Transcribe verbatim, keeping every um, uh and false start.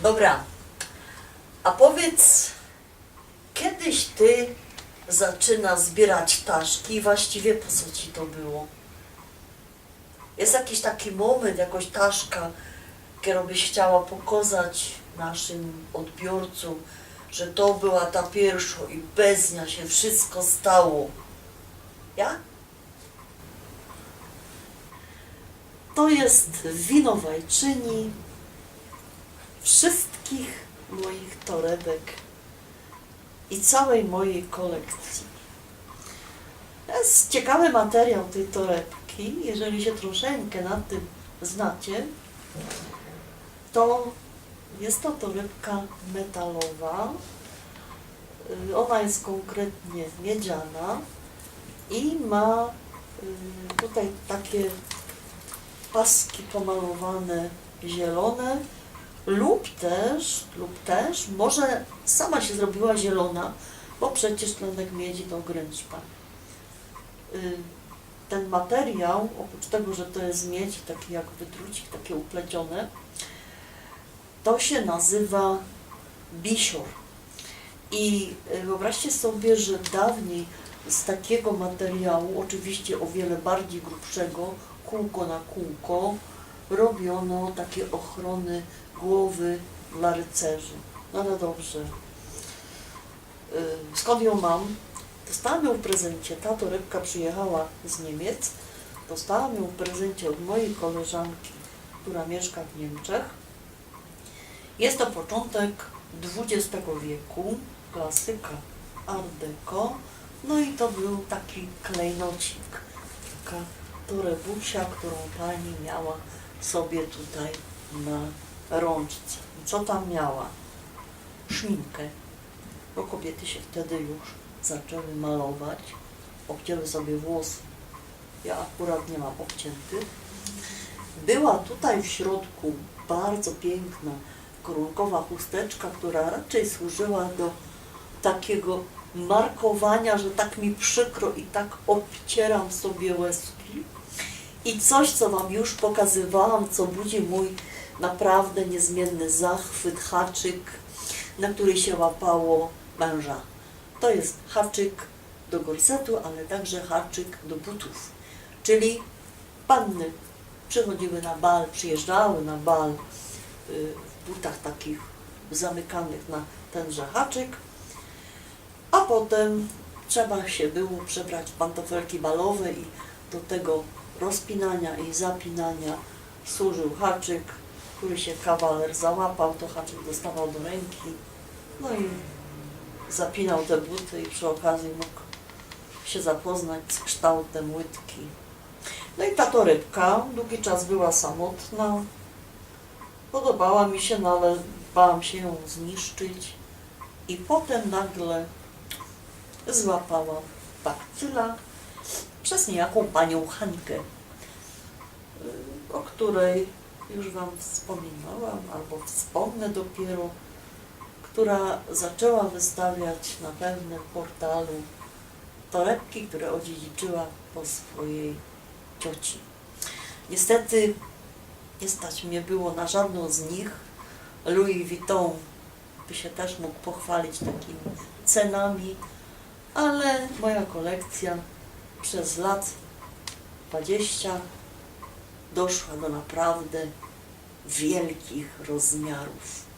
Dobra, a powiedz, kedy ty zaczyna zbiyrać taszki i właściwie po co ci to było? Jest jakiś taki moment, jakoś taszka, kero byś chciała pokazać naszym odbiorcom, że to była ta piyrszŏ i bez niya sie wszystko stało. Ja? To jest winowajczyni wszystkich moich torebek i całej mojej kolekcji. To jest ciekawy materiał tej torebki. Jeżeli się troszeczkę na tym znacie, to jest to torebka metalowa. Y, ona jest konkretnie miedziana i ma, y, tutaj takie paski pomalowane zielone lub też, lub też może sama się zrobiła zielona, bo przecież tlenek miedzi to grynszpan. Y, ten materiał, oprócz tego, że to jest miedź, taki jakby drucik, takie uplecione, to się nazywa bisior. I, y, wyobraźcie sobie, że dawniej z takiego materiału, oczywiście o wiele bardziej grubszego, kółko na kółko, robiono takie ochrony głowy dla rycerzy. No ale dobrze. Y, skąd ją mam? Dostałam ją w prezencie. Ta torebka przyjechała z Niemiec. Dostałam ją w prezencie od mojej koleżanki, która mieszka w Niemczech. Jest to początek dwudziestego wieku, klasyka art deco. No i to był taki klejnocik, taka torebusia, którą pani miała sobie tutaj na rączce. I co tam miała? Szminkę, bo kobiety się wtedy już zaczęły malować, obcięły sobie włosy. Ja akurat nie mam obciętych. Była tutaj w środku bardzo piękna koronkowa chusteczka, która raczej służyła do takiego markowania, że tak mi przykro i tak obcieram sobie łezki. I coś, co wam już pokazywałam, co budzi mój naprawdę niezmienny zachwyt, haczyk, na który się łapało męża. To jest haczyk do gorsetu, ale także haczyk do butów. Czyli panny przychodziły na bal, przyjeżdżały na bal, y, w butach takich zamykanych na tenże haczyk, a potem trzeba się było przebrać w pantofelki balowe i do tego rozpinania i zapinania służył haczyk, który się kawaler załapał, to haczyk dostawał do ręki, no i zapinał te buty i przy okazji mógł się zapoznać z kształtem łydki. No i ta torebka długi czas była samotna, podobała mi się, no ale bałam się ją zniszczyć i potem nagle złapałam bakcyla przez niejaką panią Hankę, o której już wam wspominałam, albo wspomnę dopiero, która zaczęła wystawiać na pewnym portalu torebki, które odziedziczyła po swojej cioci. Niestety nie stać mnie było na żadną z nich. Louis Vuitton by się też mógł pochwalić takimi cenami, ale moja kolekcja przez lat dwadzieścia doszła do naprawdę wielkich rozmiarów.